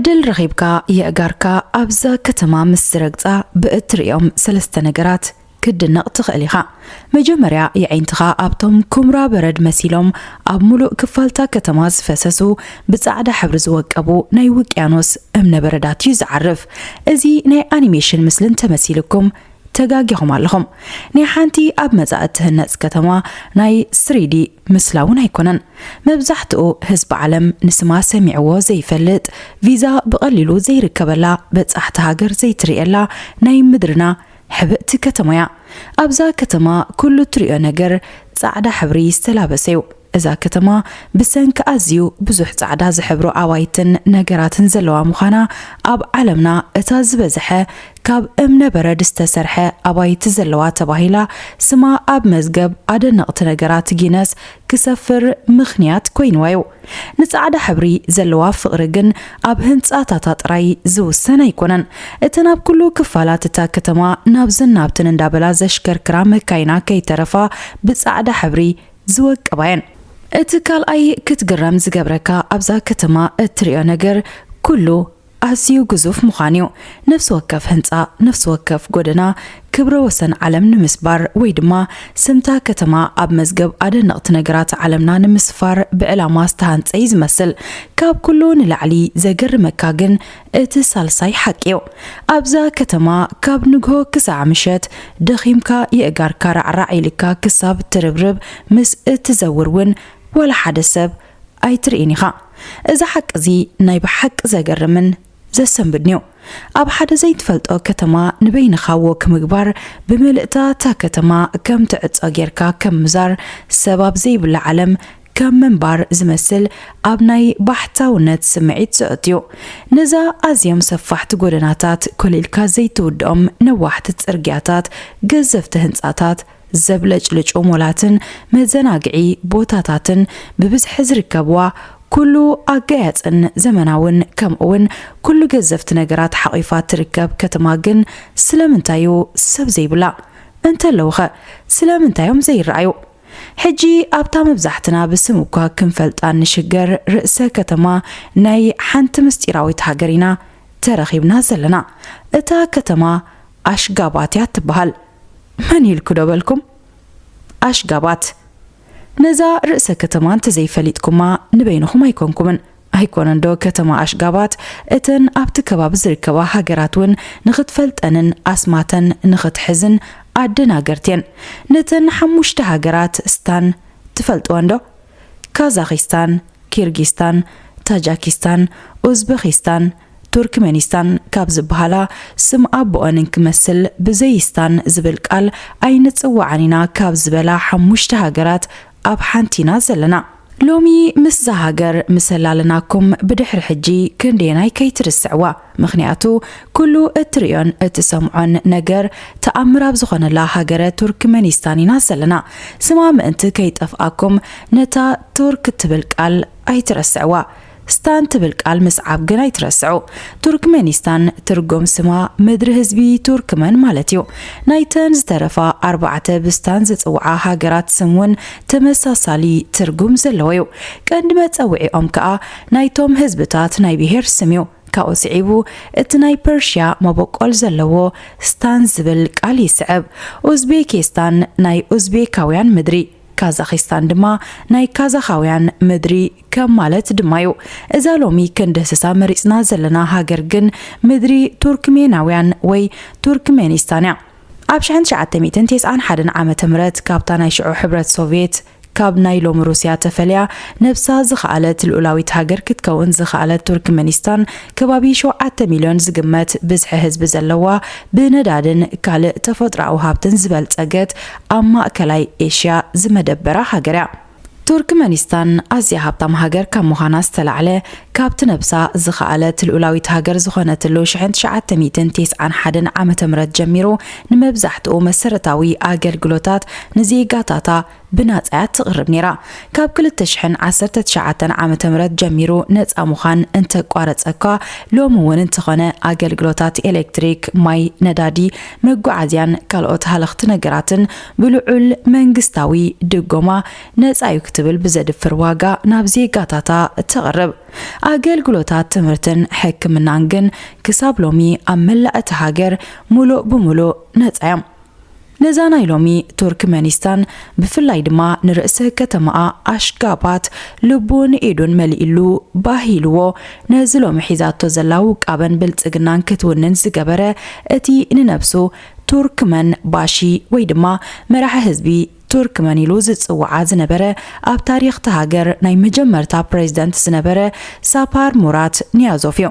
ድል ረኺብካ የእጋርካ ኣብዛ ከተማ ምስ ዝረግጻ ብእትርእዮም ሰለስተ ነገራት ክትድነቕ ትኽእል ኢኻ። መጀመርያ የዒንትኻ ኣብቶም ኩምራ በረድ መሲሎም ኣብ ሙሉእ ክፋልታ ከተማ ዝፈሰሱ ብጻዕዳ ሕብሪ ዝወቀቡ ናይ ውቅያኖስ እምነበረዳት እዩ ዝዓርፍ። እዚ ናይ ኣኒሜሽን ምስልን ተመሲልኩም ተጋጊኹም ኣለኹም። ናይ ሓንቲ ኣብ መጻኢ እትህነጽ ከተማ ናይ ስሪዲ ምስላ እውን ኣይኮነን። መብዛሕትኡ ህዝቢ ዓለም ንስማ ሰሚዕዎ ዘይፈልጥ፣ ቪዛ ብቐሊሉ ዘይርከበላ፣ በጻሕቲ ሃገር ዘይትርእየላ ናይ ምድርና ሕብእቲ ከተማ እያ። ኣብዛ ከተማ ኩሉ እትርእዮ ነገር ጻዕዳ ሕብሪ ዝተላበሰ እዩ። እዛ ከተማ ብሰንኪ ኣዝዩ ብዙሕ ጻዕዳ ዝሕብሩ ኣባይትን ነገራትን ዘለዋ ምዃና፣ ኣብ ዓለምና እታ ዝበዝሐ ካብ እምነ በረድ ዝተሰርሐ ኣባይቲ ዘለዋ ተባሂላ ስማ ኣብ መዝገብ ኣደነቕቲ ነገራት ጊነስ ክሰፍር ምኽንያት ኮይንዋ እዩ። ንጻዕዳ ሕብሪ ዘለዋ ፍቕሪ ግን ኣብ ህንጻታታ ጥራይ ዝውሰን ኣይኮነን። እተን ኣብ ኩሉ ክፋላት እታ ከተማ ናብዝን ናብትን እንዳበላ ዘሽከርክራ መካይና ከይተረፋ ብጻዕዳ ሕብሪ ዝወቀባ እየን። እቲ ካልኣይ ክትግረም ዝገብረካ ኣብዛ ከተማ እትርእዮ ነገር ኩሉ ኣዝዩ ግዙፍ ምዃን እዩ። ነፍሲ ወከፍ ህንጻ፣ ነፍሲ ወከፍ ጎደና ክብረ ወሰን ዓለም ንምስባር ወይ ድማ ስምታ ከተማ ኣብ መዝገብ ኣደነቕቲ ነገራት ዓለምና ንምስፋር ብዕላማ ዝተሃንጸ እዩ ዝመስል። ካብ ኩሉ ንላዕሊ ዘገርመካ ግን እቲ ሳልሳይ ሓቂ እዩ። ኣብዛ ከተማ ካብ ንግሆ ክሳዕ ምሸት ደኺምካ የእጋርካ ራዕራዕ ኢልካ ክሳብ ትርብርብ ምስ እትዘውር እውን ዋላ ሓደ ሰብ ኣይትርእን ኢኻ። እዚ ሓቂ እዚ ናይ ብሓቂ ዘገርምን ዘሰንብድን እዩ። ኣብ ሓደ ዘይትፈልጦ ከተማ ንበይንኻ ወክ ምግባር፣ ብምልእታ እታ ከተማ ከም ትዕጾ ጌርካ ከም ምዛር፣ ሰብ ኣብ ዘይብላ ዓለም ከም ምንባር ዝመስል ኣብ ናይ ባሕታውነት ስምዒት ዘእቱ እዩ። ነዛ ኣዝዮም ሰፋሕቲ ጎደናታት፣ ኮሊልካ ዘይትውድኦም ነዋሕቲ ጽርግያታት፣ ገዘፍቲ ህንጻታት፣ ዘብለጭልጩ ሞላትን መዘናግዒ ቦታታትን ብብዝሒ ዝርከብዋ፣ ኩሉ ኣጋያጽን ዘመናውን ከምኡውን ኩሉ ገዘፍቲ ነገራት ሓቒፋ ትርከብ ከተማ ግን ስለምንታይ እዩ ሰብ ዘይብላ? እንተለውኸ ስለምንታይ እዮም ዘይረኣዩ? ሕጂ ኣብታ መብዛሕትና ብስም እኳ ክንፈልጣ እንሽገር ርእሰ ከተማ ናይ ሓንቲ ምስጢራዊት ሃገር ኢና ተረኺብና ዘለና። እታ ከተማ ኣሽጋባት እያ ትበሃል። መን ኢልኩ ዶ በልኩም? ኣሽጋባት። ነዛ ርእሰ ከተማ እንተዘይፈሊጥኩማ ንበይንኹም ኣይኮንኩምን። ኣይኮነን ዶ ከተማ ኣሽጋባት እተን ኣብቲ ከባቢ ዝርከባ ሃገራት እውን ንኽትፈልጠንን ኣስማተን ንኽትሕዝን ኣደናገርትየን? ነተን ሓሙሽተ ሃገራት ስታን ትፈልጥወን ዶ? ካዛኺስታን፣ ኪርጊስታን፣ ታጃኪስታን፣ ኡዝበኺስታን፣ ቱርክመኒስታን ካብ ዝበሃላ ስም ኣቦኦን እንክመስል ብዘይ ስታን ዝብል ቃል ኣይንጽውዓን ኢና ካብ ዝበላ ሓሙሽተ ሃገራት ኣብ ሓንቲ ኢና ዘለና። ሎሚ ምስዛ ሃገር ምስ ኣላለናኩም ብድሕሪ ሕጂ ክንደየናይ ከይትርስዕዋ። ምኽንያቱ ኩሉ እትርእዮን እትሰምዖን ነገር ተኣምር ኣብ ዝኾነላ ሃገረ ቱርክመኒስታን ኢና ዘለና። ስማ ምእንቲ ከይጠፍኣኩም ነታ ቱርክ እትብል ቃል ኣይትረስዕዋ። ስታን ትብል ቃል ምስዓብ ግን ኣይትረስዑ። ቱርክመኒስታን ትርጉም ስማ ምድሪ ህዝቢ ቱርክመን ማለት እዩ። ናይተን ዝተረፋ ኣርባዕተ ብስታን ዝጽውዓ ሃገራት ስም እውን ተመሳሳሊ ትርጉም ዘለዎ እዩ። ቀንዲ መጸውዒኦም ከኣ ናይቶም ህዝብታት ናይ ብሄር ስም እዩ። ካብኡ ስዒቡ እቲ ናይ ፐርሽያ መበቆል ዘለዎ ስታን ዝብል ቃል ይስዕብ። ኡዝቤኪስታን ናይ ኡዝቤካውያን ምድሪ፣ ካዛኺስታን ድማ ናይ ካዛኻውያን ምድሪ ከም ማለት ድማ እዩ። እዛ ሎሚ ክንድህስሳ መሪጽና ዘለና ሃገር ግን ምድሪ ቱርክሜናውያን ወይ ቱርክሜኒስታን እያ። ኣብ ሽሕን ትሽዓተ ሚእትን ተስዓን ሓደን ዓመተ ምህረት ካብታ ናይ ሽዑ ሕብረት ሶቭየት ካብ ናይ ሎሚ ሩስያ ተፈልያ ነብሳ ዝኸኣለት ልኡላዊት ሃገር ክትከውን ዝኸኣለት ቱርክመኒስታን ከባቢ ሸውዓተ ሚልዮን ዝግመት ብዝሒ ህዝቢ ዘለዋ ብነዳድን ካልእ ተፈጥሮኣዊ ሃብትን ዝበልጸገት ኣብ ማእከላይ ኤሽያ ዝመደበራ ሃገር እያ። ቱርክመኒስታን ኣዝያ ሃብታም ሃገር ካብ ምዃና ዝተላዕለ ካብቲ ነብሳ ዝኸኣለት ልኡላዊት ሃገር ዝኾነትሉ ሽሕን ትሽዓተ ሚእትን ተስዓን ሓደን ዓመተ ምህረት ጀሚሩ ንመብዛሕትኡ መሰረታዊ ኣገልግሎታት ንዜጋታታ ብናጻ እያ ትቕርብ ነይራ። ካብ ክልተ ሽሕን ዓሰርተ ትሽዓተን ዓመተ ምህረት ጀሚሩ ነጻ ምዃን እንተቋረጸ እኳ፣ ሎሚ እውን እንተኾነ ኣገልግሎታት ኤሌክትሪክ፣ ማይ፣ ነዳዲ፣ መጓዓዝያን ካልኦት ሃለኽቲ ነገራትን ብልዑል መንግስታዊ ድጎማ ነጻ እዩ ክትብል ብዘድፍር ዋጋ ናብ ዜጋታታ ተቕርብ። ኣገልግሎታት ትምህርትን ሕክምናን ግን ክሳብ ሎሚ ኣብ መላእ እታ ሃገር ሙሉእ ብሙሉእ ነጻ እዮም። ነዛ ናይ ሎሚ ቱርክመኒስታን፣ ብፍላይ ድማ ንርእሰ ከተማኣ ኣሽጋባት፣ ልቡን ኢዱን መሊእሉ፣ ባህ ኢልዎ፣ ነዚ ሎሚ ሒዛቶ ዘላ ውቃበን ብልጽግናን ክትውንን ዝገበረ፣ እቲ ንነብሱ ቱርክመን ባሺ ወይ ድማ መራሒ ህዝቢ ቱርክመን ኢሉ ዝጽውዓ ዝነበረ፣ ኣብ ታሪኽ እታ ሃገር ናይ መጀመርታ ፕሬዝደንት ዝነበረ ሳፓር ሙራት ኒያዞፍ እዩ።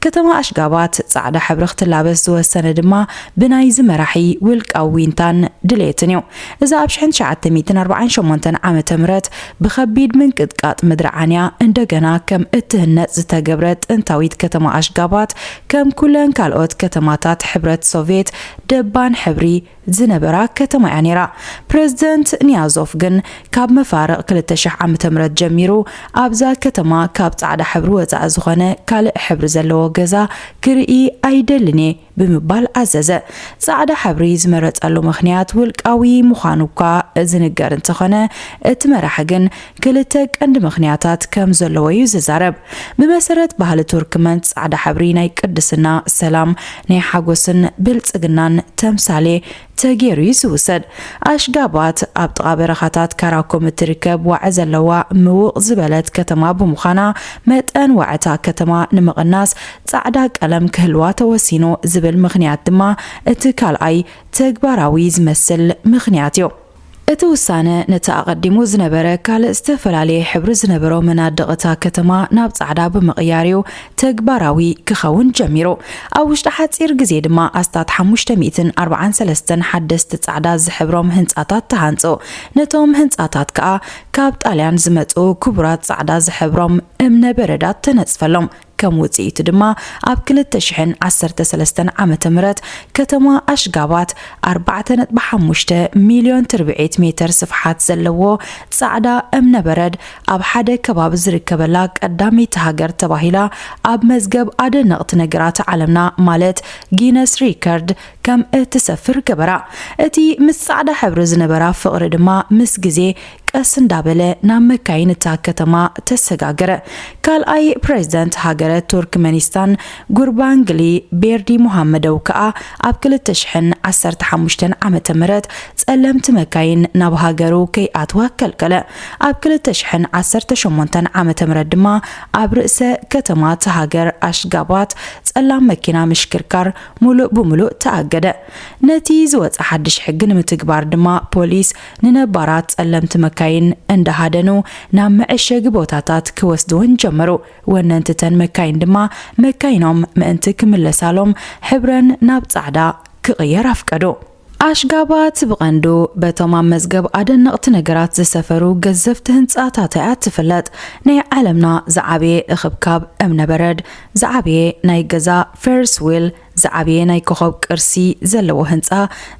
ከተማ ኣሽጋባት ጻዕዳ ሕብሪ ክትላበስ ዝወሰነ ድማ ብናይዚ መራሒ ውልቃዊ ዊንታን ድሌትን እዩ። እዛ ኣብ ሽሕን ትሽዓተ ሚእትን ኣርባዓን ሸሞንተን ዓመተ ምህረት ብኸቢድ ምንቅጥቃጥ ምድሪ ዓንያ እንደገና ከም እትህነጽ ዝተገብረ ጥንታዊት ከተማ ኣሽጋባት፣ ከም ኩለን ካልኦት ከተማታት ሕብረት ሶቭየት ደባን ሕብሪ ዝነበራ ከተማ እያ ነይራ። ፕሬዝደንት ኒያዞፍ ግን ካብ መፋርቕ ክልተ ሽሕ ዓመተ ምህረት ጀሚሩ ኣብዛ ከተማ ካብ ጻዕዳ ሕብሪ ወጻኢ ዝኾነ ካልእ ሕብሪ ዘለዎ ገዛ ክርኢ ኣይደልን እየ ብምባል ኣዘዘ። ጻዕዳ ሕብሪ ዝመረጸሉ ምኽንያት ውልቃዊ ምዃኑ እኳ ዝንገር እንተኾነ፣ እቲ መራሒ ግን ክልተ ቀንዲ ምኽንያታት ከም ዘለዎ እዩ ዝዛረብ። ብመሰረት ባህሊ ቱርክመን፣ ጻዕዳ ሕብሪ ናይ ቅድስና፣ ሰላም፣ ናይ ሓጎስን ብልጽግናን ተምሳሌ ተገይሩ እዩ ዝውሰድ። ኣሽጋባት ኣብ ጥቓ በረኻታት ካራኩም እትርከብ ዋዒ ዘለዋ ምውቕ ዝበለት ከተማ ብምዃና፣ መጠን ዋዒ እታ ከተማ ንምቕናስ ጻዕዳ ቀለም ክህልዋ ተወሲኑ ዝብል ምኽንያት ድማ እቲ ካልኣይ ተግባራዊ ዝመስል ምኽንያት እዩ። እቲ ውሳነ ነቲ ኣቐዲሙ ዝነበረ ካልእ ዝተፈላለየ ሕብሪ ዝነበሮ መናድቕ እታ ከተማ ናብ ጻዕዳ ብምቕያር እዩ ተግባራዊ ክኸውን ጀሚሩ። ኣብ ውሽጢ ሓጺር ግዜ ድማ ኣስታት ሓሙሽተ ሚእትን ኣርባዓን ሰለስተን ሓደስቲ ጻዕዳ ዝሕብሮም ህንጻታት ተሃንጹ። ነቶም ህንጻታት ከኣ ካብ ጣልያን ዝመጹ ክቡራት ጻዕዳ ዝሕብሮም እምነ በረዳት ተነጽፈሎም። ከም ውጽኢቱ ድማ ኣብ ክልተ ሽሕን ዓሰርተ ሰለስተን ዓመተ ምህረት ከተማ ኣሽጋባት ኣርባዕተ ነጥቢ ሓሙሽተ ሚልዮን ትርብዒት ሜተር ስፍሓት ዘለዎ ጻዕዳ እምነ በረድ ኣብ ሓደ ከባቢ ዝርከበላ ቀዳመይቲ ሃገር ተባሂላ ኣብ መዝገብ ኣደነቕቲ ነገራት ዓለምና ማለት ጊነስ ሪከርድ ከም እትሰፍር ገበራ። እቲ ምስ ጻዕዳ ሕብሪ ዝነበራ ፍቕሪ ድማ ምስ ግዜ ቀስ እንዳበለ ናብ መካይን እታ ከተማ ተሰጋገረ። ካልኣይ ፕሬዝደንት ሃገረ ቱርክመኒስታን ጉርባንግሊ ቤርዲ ሙሃመዶው ከኣ ኣብ ክልተ ሽሕን ዓሰርተ ሓሙሽተን ዓመተ ምህረት ጸለምቲ መካይን ናብ ሃገሩ ከይኣትዋ ከልከለ። ኣብ ክልተ ሽሕን ዓሰርተ ሸሞንተን ዓመተ ምህረት ድማ ኣብ ርእሰ ከተማ እታ ሃገር ኣሽጋባት ጸላም መኪና ምሽክርካር ሙሉእ ብሙሉእ ተኣገደ። ነቲ ዝወጸ ሓድሽ ሕጊ ንምትግባር ድማ ፖሊስ ንነባራት ጸለምቲ መካይን እንዳሃደኑ ናብ መዐሸጊ ቦታታት ክወስድወን ጀመሩ። ወነንቲ እተን መካይን ድማ መካይኖም ምእንቲ ክምለሳሎም ሕብረን ናብ ጻዕዳ ክቕየር ኣፍቀዱ። ኣሽጋባት ብቐንዱ በቶም ኣብ መዝገብ ኣደነቕቲ ነገራት ዝሰፈሩ ገዘፍቲ ህንጻታት እያ ትፍለጥ። ናይ ዓለምና ዝዓበየ እኽብካብ እምነበረድ፣ ዝዓበየ ናይ ገዛ ፈርስ ዊል፣ ዝዓበየ ናይ ኮኾብ ቅርሲ ዘለዎ ህንጻ፣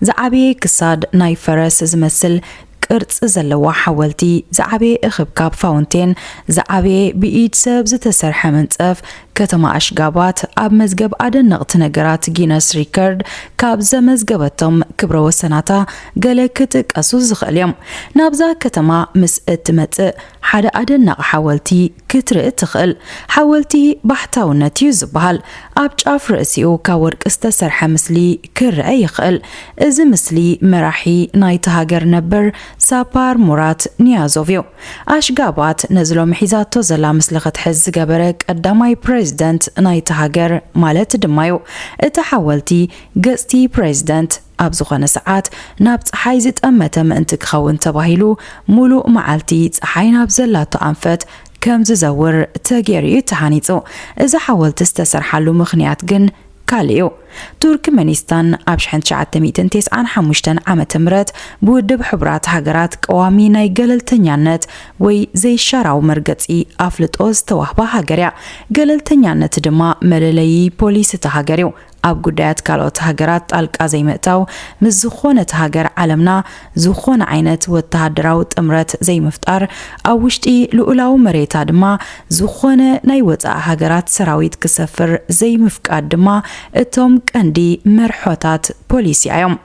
ዝዓበየ ክሳድ ናይ ፈረስ ዝመስል ቅርጺ ዘለዋ ሓወልቲ፣ ዝዓበየ እኽብካብ ፋውንቴን፣ ዝዓበየ ብኢድ ሰብ ዝተሰርሐ መንጸፍ፣ ከተማ ኣሽጋባት ኣብ መዝገብ ኣደነቕቲ ነገራት ጊነስ ሪከርድ ካብ ዘመዝገበቶም ክብረ ወሰናታ ገለ ክጥቀሱ ዝኽእል እዮም። ናብዛ ከተማ ምስ እትመጽእ ሓደ ኣደናቒ ሓወልቲ ክትርኢ ትኽእል። ሓወልቲ ባሕታውነት እዩ ዝበሃል። ኣብ ጫፍ ርእሲኡ ካብ ወርቂ ዝተሰርሐ ምስሊ ክረአ ይኽእል። እዚ ምስሊ መራሒ ናይቲ ሃገር ነበር ሳፓር ሙራት ኒያዞቭ እዩ። ኣሽጋባት ነዚ ሎሚ ሒዛቶ ዘላ ምስሊ ክትሕዝ ዝገበረ ቀዳማይ ፕሬዝደንት ናይቲ ሃገር ማለት ድማ እዩ። እቲ ሓወልቲ ገጽቲ ፕሬዝደንት ኣብ ዝኾነ ሰዓት ናብ ጸሓይ ዝጠመተ ምእንቲ ክኸውን ተባሂሉ፣ ሙሉእ መዓልቲ ጸሓይ ናብ ዘላቶ ኣንፈት ከም ዝዘውር ተገይሩ እዩ ተሃኒጹ። እዚ ሓወልቲ ዝተሰርሓሉ ምኽንያት ግን ካልእ እዩ። ቱርክመኒስታን ኣብ ሽሕን ትሽዓተ ሚእትን ተስዓን ሓሙሽተን ዓመተ ምህረት ብውድብ ሕቡራት ሃገራት ቀዋሚ ናይ ገለልተኛነት ወይ ዘይሻራዊ መርገጺ ኣፍልጦ ዝተዋህባ ሃገር እያ። ገለልተኛነት ድማ መለለዪ ፖሊሲ እታ ሃገር እዩ። ኣብ ጉዳያት ካልኦት ሃገራት ጣልቃ ዘይምእታው፣ ምስ ዝኾነት ሃገር ዓለምና ዝኾነ ዓይነት ወተሃደራዊ ጥምረት ዘይምፍጣር፣ ኣብ ውሽጢ ልኡላዊ መሬታ ድማ ዝኾነ ናይ ወጻኢ ሃገራት ሰራዊት ክሰፍር ዘይምፍቃድ ድማ እቶም ቀንዲ መርሖታት ፖሊሲኣ እዮም።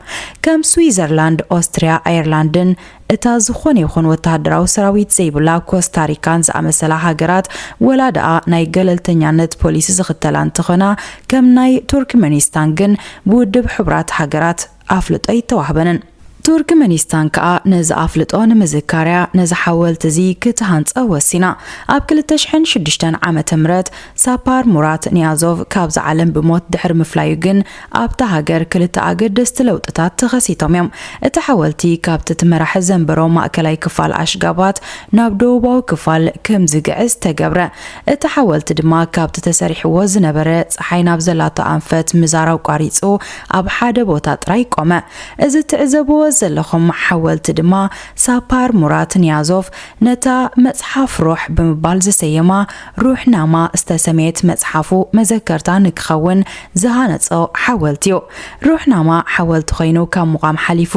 ከም ስዊዘርላንድ፣ ኦስትርያ፣ ኣየርላንድን እታ ዝኾነ ይኹን ወተሃደራዊ ሰራዊት ዘይብላ ኮስታሪካን ዝኣመሰላ ሃገራት፣ ወላ ደኣ ናይ ገለልተኛነት ፖሊሲ ዝኽተላ እንተኾና፣ ከም ናይ ቱርክመኒስታን ግን ብውድብ ሕቡራት ሃገራት ኣፍልጦ ኣይተዋህበንን። ቱርክመኒስታን ከኣ ነዚ ኣፍልጦ ንምዝካርያ ነዚ ሓወልቲ እዚ ክትሃንጾ ወሲና። ኣብ ክልተ ሽሕን ሽዱሽተን ዓመተ ምህረት ሳፓር ሙራት ኒያዞቭ ካብዛ ዓለም ብሞት ድሕሪ ምፍላዩ ግን ኣብታ ሃገር ክልተ ኣገደስቲ ለውጥታት ተኸሲቶም እዮም። እቲ ሓወልቲ ካብቲ እቲ መራሒ ዘንበሮ ማእከላይ ክፋል ኣሽጋባት ናብ ደቡባዊ ክፋል ከም ዝግዕዝ ተገብረ። እቲ ሓወልቲ ድማ ካብቲ ተሰሪሕዎ ዝነበረ ጸሓይ ናብ ዘላቶ ኣንፈት ምዛር ኣቋሪጹ ኣብ ሓደ ቦታ ጥራይ ቆመ። እዚ ትዕዘብዎ ዘለኹም ሓወልቲ ድማ ሳፓር ሙራት ኒያዞቭ ነታ መጽሓፍ ሩሕ ብምባል ዝሰየማ ሩሕናማ ዝተሰምየት መጽሓፉ መዘከርታ ንክኸውን ዝሃነጾ ሓወልቲ እዩ። ሩሕናማ ሓወልቲ ኮይኑ ካብ ምዃም ሓሊፉ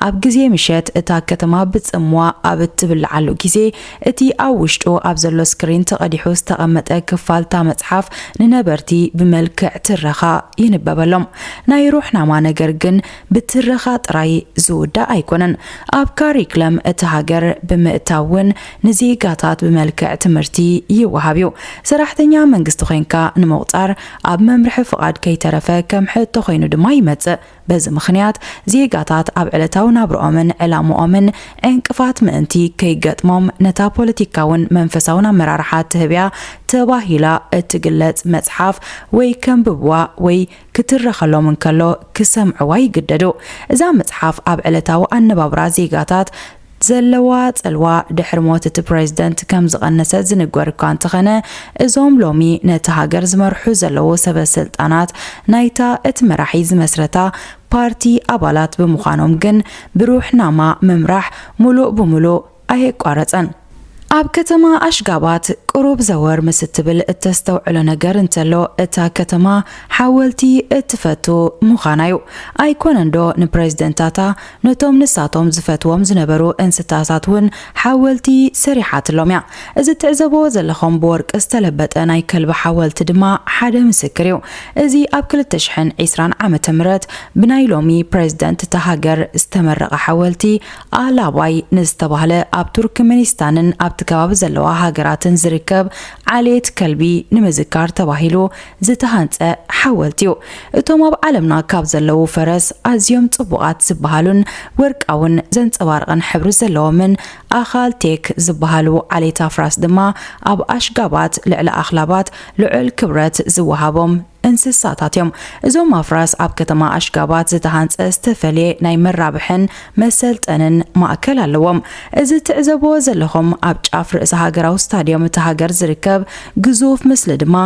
ኣብ ግዜ ምሸት እታ ከተማ ብጽምዋ ኣብ እትብልዓሉ ግዜ እቲ ኣብ ውሽጡ ኣብ ዘሎ ስክሪን ተቐዲሑ ዝተቐመጠ ክፋል እታ መጽሓፍ ንነበርቲ ብመልክዕ ትረኻ ይንበበሎም። ናይ ሩሕናማ ነገር ግን ብትረኻ ጥራይ ዝውዳእ ኣይኮነን። ኣብ ካሪክለም እቲ ሃገር ብምእታው እውን ንዜጋታት ብመልክዕ ትምህርቲ ይወሃብ እዩ። ሰራሕተኛ መንግስቲ ኮይንካ ንምቑጻር ኣብ መምርሒ ፍቓድ ከይተረፈ ከም ሕቶ ኮይኑ ድማ ይመጽእ። በዚ ምኽንያት ዜጋታት ኣብ ዕለታዊ ናብርኦምን ዕላምኦምን ዕንቅፋት ምእንቲ ከይገጥሞም ነታ ፖለቲካውን መንፈሳውን ኣመራርሓ ትህብያ ተባሂላ እትግለጽ መጽሓፍ ወይ ከንብብዋ ወይ ክትረኸሎም እንከሎ ክሰምዕዋ ይግደዱ። እዛ መጽሓፍ ኣብ ዕለታዊ ኣነባብራ ዜጋታት ዘለዋ ጽልዋ ድሕሪ ሞት እቲ ፕሬዝደንት ከም ዝቐነሰ ዝንገር እኳ እንተኸነ፣ እዞም ሎሚ ነቲ ሃገር ዝመርሑ ዘለዉ ሰበ ስልጣናት ናይታ እቲ መራሒ ዝመስረታ ፓርቲ ኣባላት ብምዃኖም ግን ብሩሕናማ ምምራሕ ሙሉእ ብሙሉእ ኣየቋረጸን። ኣብ ከተማ ኣሽጋባት ቅሩብ ዘወር ምስ እትብል እተስተውዕሎ ነገር እንተሎ፣ እታ ከተማ ሓወልቲ እትፈቱ ምዃና እዩ። ኣይኮነንዶ ንፕሬዝደንታታ ነቶም ንሳቶም ዝፈትዎም ዝነበሩ እንስሳታት እውን ሓወልቲ ሰሪሓትሎም እያ። እዚ ትዕዘብዎ ዘለኹም ብወርቂ ዝተለበጠ ናይ ከልቢ ሓወልቲ ድማ ሓደ ምስክር እዩ። እዚ ኣብ ክልተ ሽሕን ዕስራን ዓመተ ምህረት ብናይ ሎሚ ፕሬዝደንት እታ ሃገር ዝተመረቐ ሓወልቲ ኣላባይ ንዝተባህለ ኣብ ቱርክመኒስታንን ኣብቲ ከባቢ ዘለዋ ሃገራትን ዝርከብ ዓሌት ከልቢ ንምዝካር ተባሂሉ ዝተሃንጸ ሓወልቲ እዩ። እቶም ኣብ ዓለምና ካብ ዘለዉ ፈረስ ኣዝዮም ጽቡቓት ዝበሃሉን ወርቃውን ዘንጸባርቕን ሕብሪ ዘለዎምን ኣኻል ቴክ ዝበሃሉ ዓሌት ኣፍራስ ድማ ኣብ ኣሽጋባት ልዕሊ ኣኽላባት ልዑል ክብረት ዝወሃቦም እንስሳታት እዮም። እዞም ኣፍራስ ኣብ ከተማ ኣሽጋባት ዝተሃንጸ ዝተፈልየ ናይ መራብሕን መሰልጠንን ማእከል ኣለዎም። እዚ ትዕዘብዎ ዘለኹም ኣብ ጫፍ ርእሰ ሃገራዊ ስታድዮም እታ ሃገር ዝርከብ ግዙፍ ምስሊ ድማ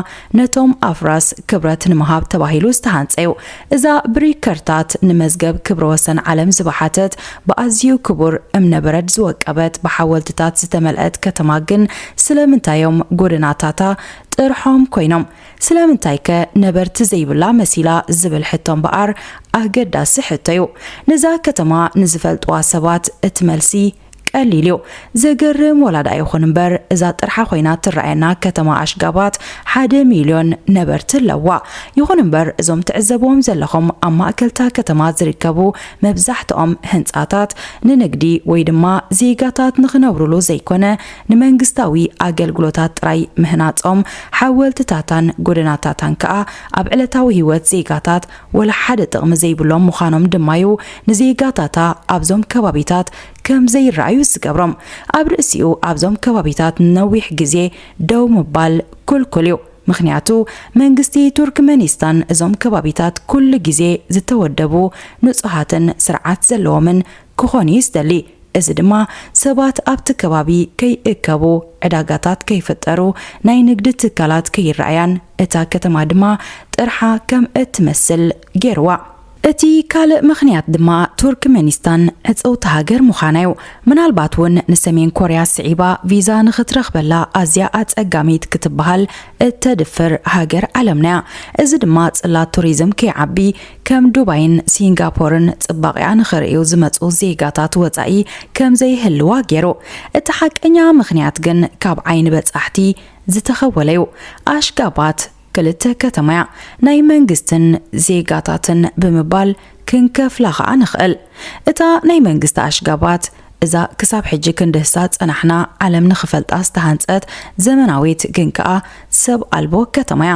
ነቶም ኣፍራስ ክብረት ንምሃብ ተባሂሉ ዝተሃንጸ እዩ። እዛ ብሪከርታት ንመዝገብ ክብረ ወሰን ዓለም ዝበሓተት ብኣዝዩ ክቡር እምነበረድ ዝወቀበት ብሓወልትታት ዝተመልአት ከተማ ግን ስለምንታይ እዮም ጎደናታታ ጥርሖም ኮይኖም? ስለምንታይከ ነበርቲ ዘይብላ መሲላ ዝብል ሕቶ እምበኣር ኣገዳሲ ሕቶ እዩ። ነዛ ከተማ ንዝፈልጥዋ ሰባት እቲ መልሲ ቀሊል እዩ። ዘገርም ወላ ደኣ ይኹን እምበር፣ እዛ ጥርሓ ኮይና ትረኣየና ከተማ ኣሽጋባት ሓደ ሚልዮን ነበርቲ ኣለዋ። ይኹን እምበር፣ እዞም ትዕዘብዎም ዘለኹም ኣብ ማእከልታ ከተማ ዝርከቡ መብዛሕትኦም ህንጻታት ንንግዲ ወይ ድማ ዜጋታት ንኽነብሩሉ ዘይኮነ፣ ንመንግስታዊ ኣገልግሎታት ጥራይ ምህናጾም፣ ሓወልትታታን ጎደናታታን ከኣ ኣብ ዕለታዊ ህይወት ዜጋታት ወላ ሓደ ጥቕሚ ዘይብሎም ምዃኖም ድማ'ዩ ንዜጋታታ ኣብዞም ከባቢታት ከም ዘይረኣዩ ዝገብሮም። ኣብ ርእሲኡ ኣብዞም ከባቢታት ንነዊሕ ግዜ ደው ምባል ክልኩል እዩ። ምኽንያቱ መንግስቲ ቱርክመኒስታን እዞም ከባቢታት ኩሉ ግዜ ዝተወደቡ፣ ንጹሃትን ስርዓት ዘለዎምን ክኾኑ እዩ ዝደሊ። እዚ ድማ ሰባት ኣብቲ ከባቢ ከይእከቡ፣ ዕዳጋታት ከይፍጠሩ፣ ናይ ንግዲ ትካላት ከይረኣያን እታ ከተማ ድማ ጥርሓ ከም እትመስል ገይርዋ። እቲ ካልእ ምኽንያት ድማ ቱርክመኒስታን ዕጽውቲ ሃገር ምዃና እዩ። ምናልባት እውን ንሰሜን ኮርያ ስዒባ ቪዛ ንኽትረኽበላ ኣዝያ ኣጸጋሚት ክትበሃል እተድፍር ሃገር ዓለምና እያ። እዚ ድማ ጽላት ቱሪዝም ከይዓቢ፣ ከም ዱባይን ሲንጋፖርን ጽባቐኣ ንኽርእዩ ዝመጹ ዜጋታት ወጻኢ ከም ዘይህልዋ ገይሩ። እቲ ሓቀኛ ምኽንያት ግን ካብ ዓይኒ በጻሕቲ ዝተኸወለ እዩ። ኣሽጋባት ክልተ ከተማ እያ። ናይ መንግስትን ዜጋታትን ብምባል ክንከፍላ ኸኣ ንኽእል። እታ ናይ መንግስቲ ኣሽጋባት፣ እዛ ክሳብ ሕጂ ክንድህሳ ጸናሕና፣ ዓለም ንኽፈልጣ ዝተሃንጸት ዘመናዊት ግን ከኣ ሰብ ኣልቦ ከተማ እያ።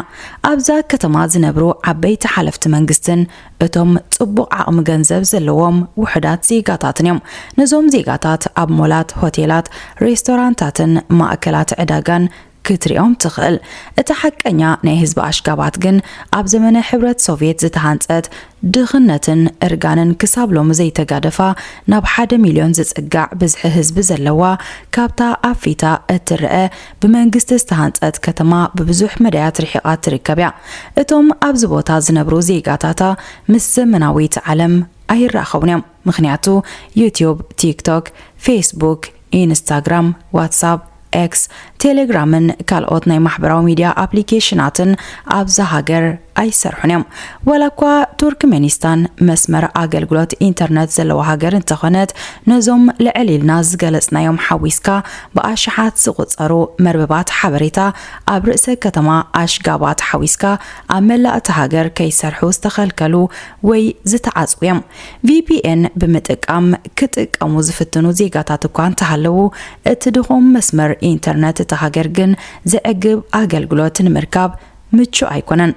ኣብዛ ከተማ ዝነብሩ ዓበይቲ ሓለፍቲ መንግስትን እቶም ጽቡቕ ዓቕሚ ገንዘብ ዘለዎም ውሑዳት ዜጋታትን እዮም። ነዞም ዜጋታት ኣብ ሞላት፣ ሆቴላት፣ ሬስቶራንታትን ማእከላት ዕዳጋን ክትሪኦም ትኽእል። እቲ ሓቀኛ ናይ ህዝቢ ኣሽጋባት ግን ኣብ ዘመነ ሕብረት ሶቭየት ዝተሃንጸት ድኽነትን እርጋንን ክሳብ ሎሚ ዘይተጋደፋ ናብ ሓደ ሚልዮን ዝጽጋዕ ብዝሒ ህዝቢ ዘለዋ ካብታ ኣፊታ እትረአ ብመንግስቲ ዝተሃንጸት ከተማ ብብዙሕ መዳያት ርሒቓ ትርከብ እያ። እቶም ኣብዚ ቦታ ዝነብሩ ዜጋታታ ምስ ዘመናዊት ዓለም ኣይራኸቡን እዮም። ምኽንያቱ ዩትዩብ፣ ቲክቶክ፣ ፌስቡክ፣ ኢንስታግራም፣ ዋትሳፕ፣ ኤክስ፣ ቴሌግራምን ካልኦት ናይ ማሕበራዊ ሚድያ ኣፕሊኬሽናትን ኣብዛ ሃገር ኣይሰርሑን እዮም። ዋላ እኳ ቱርክሜኒስታን መስመር ኣገልግሎት ኢንተርነት ዘለዋ ሃገር እንተኾነት፣ ነዞም ልዕል ኢልና ዝገለጽናዮም ሓዊስካ ብኣሽሓት ዝቑጸሩ መርበባት ሓበሬታ ኣብ ርእሰ ከተማ ኣሽጋባት ሓዊስካ ኣብ መላእ እታ ሃገር ከይሰርሑ ዝተኸልከሉ ወይ ዝተዓጽዉ እዮም። ቪ ፒ ኤን ብምጥቃም ክጥቀሙ ዝፍትኑ ዜጋታት እኳ እንተሃለዉ፣ እቲ ድኹም መስመር ኢንተርነት እታ ሃገር ግን ዘዕግብ ኣገልግሎት ንምርካብ ምቹእ ኣይኮነን።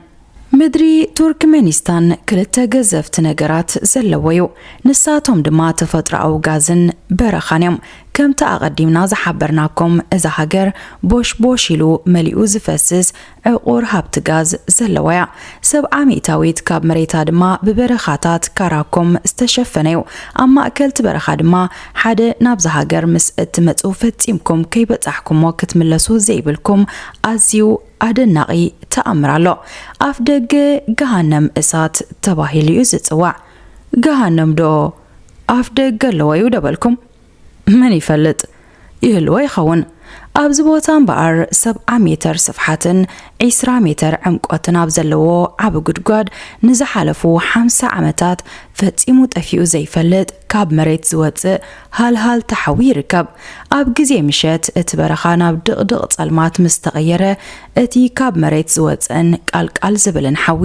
ምድሪ ቱርክሜኒስታን ክልተ ገዘፍቲ ነገራት ዘለዎ እዩ። ንሳቶም ድማ ተፈጥሮኣዊ ጋዝን በረኻን እዮም። ከምቲ ኣቐዲምና ዝሓበርናኩም፣ እዛ ሃገር ቦሽቦሽ ኢሉ መሊኡ ዝፈስስ ዕቑር ሃብቲ ጋዝ ዘለዋ እያ። ሰብዓ ሚእታዊት ካብ መሬታ ድማ ብበረኻታት ካራኮም ዝተሸፈነ እዩ። ኣብ ማእከል እቲ በረኻ ድማ ሓደ ናብዛ ሃገር ምስ እትመጹ ፈጺምኩም ከይበጻሕኩሞ ክትምለሱ ዘይብልኩም ኣዝዩ ኣደናቒ ተኣምር ኣሎ። ኣፍ ደገ ገሃነም እሳት ተባሂሉ እዩ ዝጽዋዕ። ገሃነም ዶ ኣፍ ደገ ኣለዎ እዩ ደበልኩም? መን ይፈልጥ? ይህልዎ ይኸውን። ኣብዚ ቦታ እምበኣር ሰብዓ ሜተር ስፍሓትን ዒስራ ሜተር ዕምቆትን ኣብ ዘለዎ ዓቢ ጉድጓድ ንዝሓለፉ ሓምሳ ዓመታት ፈጺሙ ጠፊኡ ዘይፈልጥ ካብ መሬት ዝወጽእ ሃልሃልታ ሓዊ ይርከብ። ኣብ ግዜ ምሸት እቲ በረኻ ናብ ድቕድቕ ጸልማት ምስ ተቐየረ፣ እቲ ካብ መሬት ዝወጽእን ቃልቃል ዝብልን ሓዊ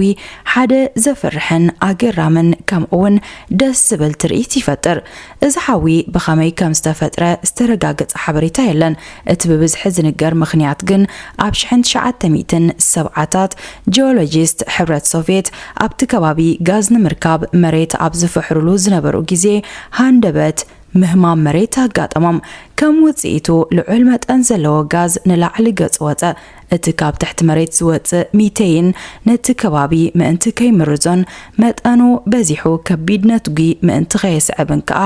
ሓደ ዘፍርሕን ኣገራምን ከምኡውን ደስ ዝብል ትርኢት ይፈጥር። እዚ ሓዊ ብኸመይ ከም ዝተፈጥረ ዝተረጋገጸ ሓበሬታ የለን። እቲ ብብዝሒ ዝንገር ምኽንያት ግን ኣብ ሽሕን ትሽዓተ ሚእትን ሰብዓታት ጂኦሎጂስት ሕብረት ሶቭየት ኣብቲ ከባቢ ጋዝ ንምርካብ መሬት ኣብ ዝፍሕሩሉ ዝነበሩ ግዜ ሃንደበት ምህማም መሬት ኣጋጠሞም። ከም ውጽኢቱ ልዑል መጠን ዘለዎ ጋዝ ንላዕሊ ገጹ ወጸ። እቲ ካብ ትሕቲ መሬት ዝወጽእ ሚቴይን ነቲ ከባቢ ምእንቲ ከይምርዞን መጠኑ በዚሑ ከቢድ ነትጒ ምእንቲ ከየስዕብን ከኣ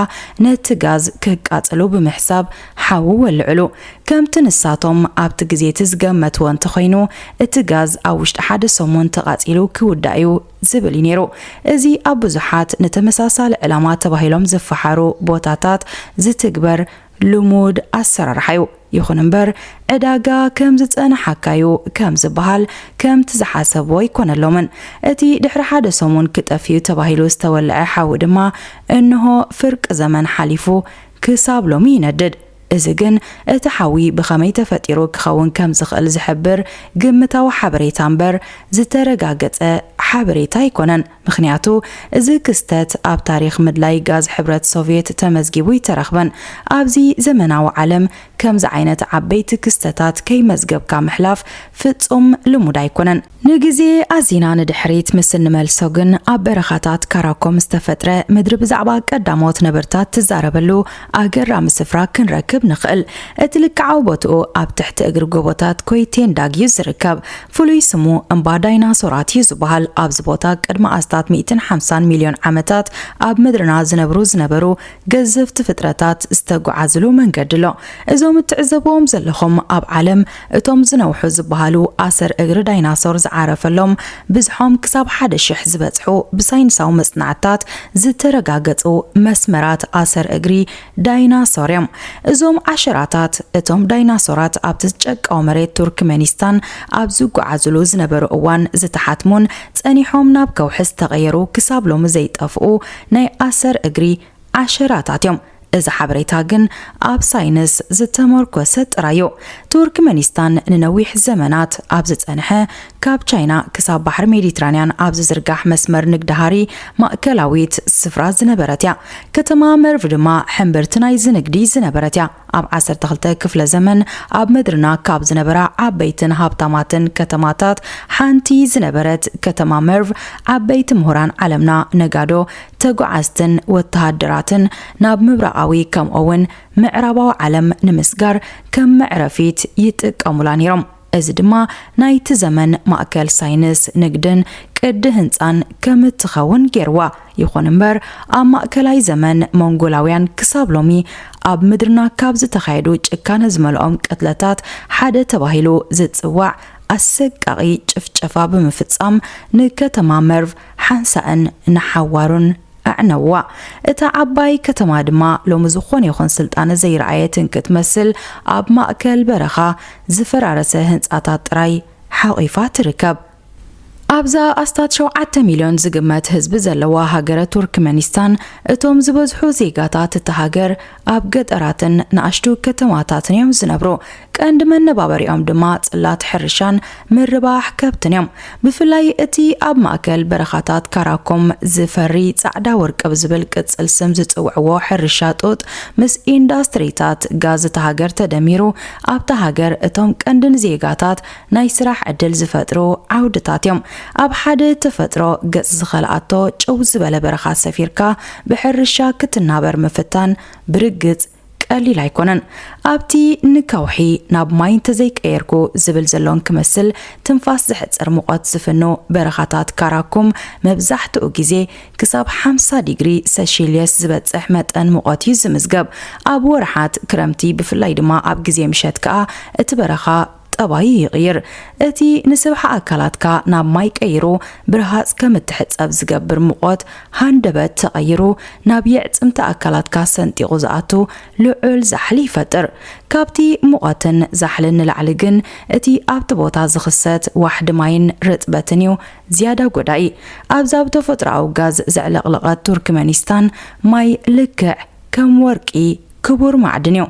ነቲ ጋዝ ከቃጽሉ ብምሕሳብ ሓዊ ወልዕሉ። ከምቲ ንሳቶም ኣብቲ ግዜ እቲ ዝገመትዎ እንተኾይኑ፣ እቲ ጋዝ ኣብ ውሽጢ ሓደ ሰሙን ተቓጺሉ ክውዳእ እዩ ዝብል እዩ ነይሩ። እዚ ኣብ ብዙሓት ንተመሳሳሊ ዕላማ ተባሂሎም ዝፈሓሩ ቦታታት ዝትግበር ልሙድ ኣሰራርሓ እዩ። ይኹን እምበር፣ ዕዳጋ ከም ዝጸንሓካዩ ከም ዝበሃል ከምቲ ዝሓሰብዎ ኣይኮነሎምን። እቲ ድሕሪ ሓደ ሰሙን ክጠፍዩ ተባሂሉ ዝተወልዐ ሓዊ ድማ እንሆ ፍርቂ ዘመን ሓሊፉ ክሳብ ሎሚ ይነድድ። እዚ ግን እቲ ሓዊ ብኸመይ ተፈጢሩ ክኸውን ከም ዝኽእል ዝሕብር ግምታዊ ሓበሬታ እምበር ዝተረጋገጸ ሓበሬታ ኣይኮነን። ምኽንያቱ፣ እዚ ክስተት ኣብ ታሪኽ ምድላይ ጋዝ ሕብረት ሶቭየት ተመዝጊቡ ኣይተረኽበን። ኣብዚ ዘመናዊ ዓለም ከምዚ ዓይነት ዓበይቲ ክስተታት ከይመዝገብካ ምሕላፍ ፍጹም ልሙድ ኣይኮነን። ንግዜ ኣዚና ንድሕሪት ምስ እንመልሶ ግን፣ ኣብ በረኻታት ካራኮም ዝተፈጥረ ምድሪ ብዛዕባ ቀዳሞት ነበርታት ትዛረበሉ ኣገራሚ ስፍራ ክንረክብ ንኽእል። እቲ ልክዓዊ ቦትኡ ኣብ ትሕቲ እግሪ ጎቦታት ኮይቴንዳግ እዩ ዝርከብ። ፍሉይ ስሙ እምባ ዳይናሶራት እዩ ዝበሃል። ኣብዚ ቦታ ቅድሚ ኣስታት ሚእትን ሓምሳን ሚልዮን ዓመታት ኣብ ምድርና ዝነብሩ ዝነበሩ ገዘፍቲ ፍጥረታት ዝተጓዓዝሉ መንገዲ ኣሎ። እዞም እትዕዘብዎም ዘለኹም ኣብ ዓለም እቶም ዝነውሑ ዝበሃሉ ኣሰር እግሪ ዳይናሶር ዝዓረፈሎም ብዝሖም ክሳብ ሓደ ሽሕ ዝበጽሑ ብሳይንሳዊ መጽናዕትታት ዝተረጋገጹ መስመራት ኣሰር እግሪ ዳይናሶር እዮም። እዞም ዓሸራታት እቶም ዳይናሶራት ኣብቲ ጨቃዊ መሬት ቱርክመኒስታን ኣብ ዝጓዓዙሉ ዝነበሩ እዋን ዝተሓትሙን ጸኒሖም ናብ ከውሒ ዝተቐየሩ ክሳብ ሎሚ ዘይጠፍኡ ናይ ኣሰር እግሪ ዓሸራታት እዮም። እዚ ሓበሬታ ግን ኣብ ሳይንስ ዝተመርኮሰ ጥራይ እዩ። ቱርክመኒስታን ንነዊሕ ዘመናት ኣብ ዝጸንሐ፣ ካብ ቻይና ክሳብ ባሕሪ ሜዲትራንያን ኣብ ዝዝርጋሕ መስመር ንግዲ ሃሪ ማእከላዊት ስፍራ ዝነበረት እያ። ከተማ መርቭ ድማ ሕምብርቲ ናይዚ ንግዲ ዝነበረት እያ። ኣብ ዓሰርተ ክልተ ክፍለ ዘመን ኣብ ምድርና ካብ ዝነበራ ዓበይትን ሃብታማትን ከተማታት ሓንቲ ዝነበረት ከተማ መርቭ፣ ዓበይቲ ምሁራን ዓለምና፣ ነጋዶ፣ ተጓዓዝትን ወተሃደራትን ናብ ምብራቓዊ ከምኡ'ውን ምዕራባዊ ዓለም ንምስጋር ከም መዕረፊት ይጥቀሙላ ነይሮም። እዚ ድማ ናይቲ ዘመን ማእከል ሳይንስ፣ ንግድን ቅዲ ህንጻን ከም እትኸውን ገይርዋ። ይኹን እምበር፣ ኣብ ማእከላይ ዘመን ሞንጎላውያን ክሳብ ሎሚ ኣብ ምድርና ካብ ዝተኻየዱ ጭካነ ዝመልኦም ቅትለታት ሓደ ተባሂሉ ዝጽዋዕ ኣሰቃቒ ጭፍጨፋ ብምፍጻም፣ ንከተማ መርቭ ሓንሳእን ንሓዋሩን ኣዕነዋ። እታ ዓባይ ከተማ ድማ ሎሚ ዝኾነ ይኹን ስልጣነ ዘይረኣየትን ክትመስል፣ ኣብ ማእከል በረኻ ዝፈራረሰ ህንጻታት ጥራይ ሓቒፋ ትርከብ። ኣብዛ ኣስታት ሸውዓተ ሚልዮን ዝግመት ህዝቢ ዘለዋ ሃገረ ቱርክመኒስታን፣ እቶም ዝበዝሑ ዜጋታት እታ ሃገር ኣብ ገጠራትን ንኣሽቱ ከተማታትን እዮም ዝነብሩ። ቀንዲ መነባበሪኦም ድማ ጽላት ሕርሻን ምርባሕ ከብትን እዮም። ብፍላይ እቲ ኣብ ማእከል በረኻታት ካራኩም ዝፈሪ ጻዕዳ ወርቂ ብዝብል ቅጽል ስም ዝጽውዕዎ ሕርሻ ጡጥ፣ ምስ ኢንዳስትሪታት ጋዝ እታ ሃገር ተደሚሩ፣ ኣብታ ሃገር እቶም ቀንዲ ንዜጋታት ናይ ስራሕ ዕድል ዝፈጥሩ ዓውድታት እዮም። ኣብ ሓደ ተፈጥሮ ገጽ ዝኸልኣቶ ጭው ዝበለ በረኻ ሰፊርካ ብሕርሻ ክትናበር ምፍታን ብርግጽ ቀሊል ኣይኮነን። ኣብቲ ንከውሒ ናብ ማይ እንተዘይቀየርኩ ዝብል ዘሎን ክመስል ትንፋስ ዘሕጽር ሙቐት ዝፍኑ በረኻታት ካራኩም መብዛሕትኡ ግዜ ክሳብ ሓምሳ ዲግሪ ሰልሽየስ ዝበጽሕ መጠን ሙቐት እዩ ዝምዝገብ። ኣብ ወርሓት ክረምቲ ብፍላይ ድማ ኣብ ግዜ ምሸት ከኣ እቲ በረኻ ጠባዩ ይቕይር። እቲ ንስብሓ ኣካላትካ ናብ ማይ ቀይሩ ብርሃጽ ከም እትሕጸብ ዝገብር ሙቐት ሃንደበት ተቐይሩ ናብ የዕጽምቲ ኣካላትካ ሰንጢቑ ዝኣቱ ልዑል ዛሕሊ ይፈጥር። ካብቲ ሙቐትን ዛሕልን ንላዕሊ ግን እቲ ኣብቲ ቦታ ዝኽሰት ዋሕዲ ማይን ርጥበትን እዩ ዝያዳ ጎዳኢ። ኣብዛ ብተፈጥሮኣዊ ጋዝ ዘዕለቕለቐት ቱርክመኒስታን ማይ ልክዕ ከም ወርቂ ክቡር ማዕድን እዩ።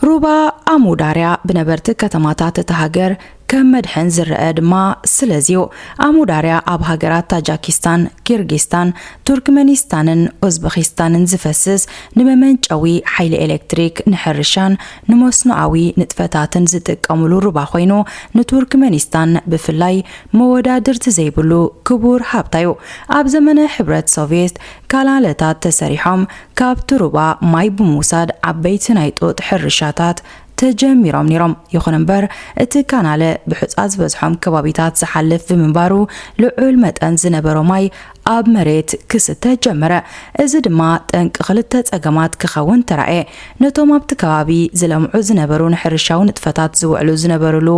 ሩባ ኣሙዳርያ ብነበርቲ ከተማታት እታ ሃገር ከም መድሕን ዝረአ ድማ ስለዚ እዩ። ኣሙዳርያ ኣብ ሃገራት ታጃኪስታን፣ ኪርጊስታን፣ ቱርክመኒስታንን ኡዝበኪስታንን ዝፈስስ፣ ንመመንጨዊ ሓይሊ ኤሌክትሪክ፣ ንሕርሻን ንመስኖኣዊ ንጥፈታትን ዝጥቀሙሉ ሩባ ኮይኑ፣ ንቱርክመኒስታን ብፍላይ መወዳድርቲ ዘይብሉ ክቡር ሃብታ እዩ። ኣብ ዘመነ ሕብረት ሶቪየት ካናለታት ተሰሪሖም፣ ካብቲ ሩባ ማይ ብምውሳድ ዓበይቲ ናይ ጡጥ ሕርሻታት ተጀሚሮም ነይሮም። ይኹን እምበር፣ እቲ ካናለ ብሑጻ ዝበዝሖም ከባቢታት ዝሓልፍ ብምንባሩ፣ ልዑል መጠን ዝነበሮ ማይ ኣብ መሬት ክስተ ጀመረ። እዚ ድማ ጠንቂ ክልተ ጸገማት ክኸውን ተራእየ። ነቶም ኣብቲ ከባቢ ዝለምዑ ዝነበሩ ንሕርሻዊ ንጥፈታት ዝውዕሉ ዝነበሩሉ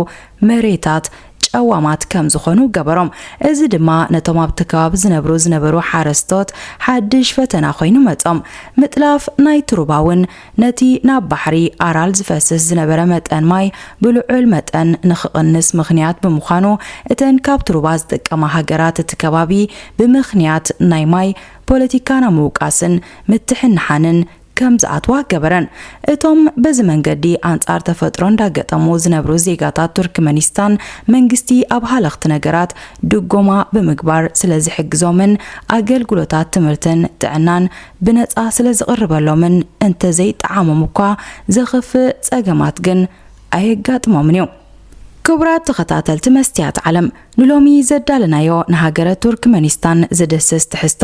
መሬታት ጨዋማት ከም ዝኾኑ ገበሮም። እዚ ድማ ነቶም ኣብቲ ከባቢ ዝነብሩ ዝነበሩ ሓረስቶት ሓድሽ ፈተና ኮይኑ መጾም። ምጥላፍ ናይቲ ሩባ እውን ነቲ ናብ ባሕሪ ኣራል ዝፈስስ ዝነበረ መጠን ማይ ብልዑል መጠን ንኽቕንስ ምኽንያት ብምዃኑ፣ እተን ካብ ሩባ ዝጥቀማ ሃገራት እቲ ከባቢ ብምኽንያት ናይ ማይ ፖለቲካ ናብ ምውቃስን ምትሕንሓንን ከም ዝኣትዋ ገበረን። እቶም በዚ መንገዲ ኣንጻር ተፈጥሮ እንዳገጠሙ ዝነብሩ ዜጋታት ቱርክመኒስታን፣ መንግስቲ ኣብ ሃለኽቲ ነገራት ድጎማ ብምግባር ስለ ዝሕግዞምን ኣገልግሎታት ትምህርትን ጥዕናን ብነጻ ስለ ዝቕርበሎምን እንተዘይጠዓሞም እኳ ዘኽፍእ ጸገማት ግን ኣየጋጥሞምን እዩ። ክቡራት ተኸታተልቲ መስትያት ዓለም፣ ንሎሚ ዘዳለናዮ ንሃገረ ቱርክመኒስታን ዝድህስስ ትሕዝቶ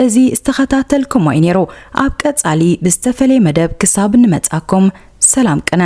እዚ ዝተኸታተልኩሞ እዩ ነይሩ። ኣብ ቀጻሊ ብዝተፈለየ መደብ ክሳብ እንመጻኩም ሰላም ቅነ።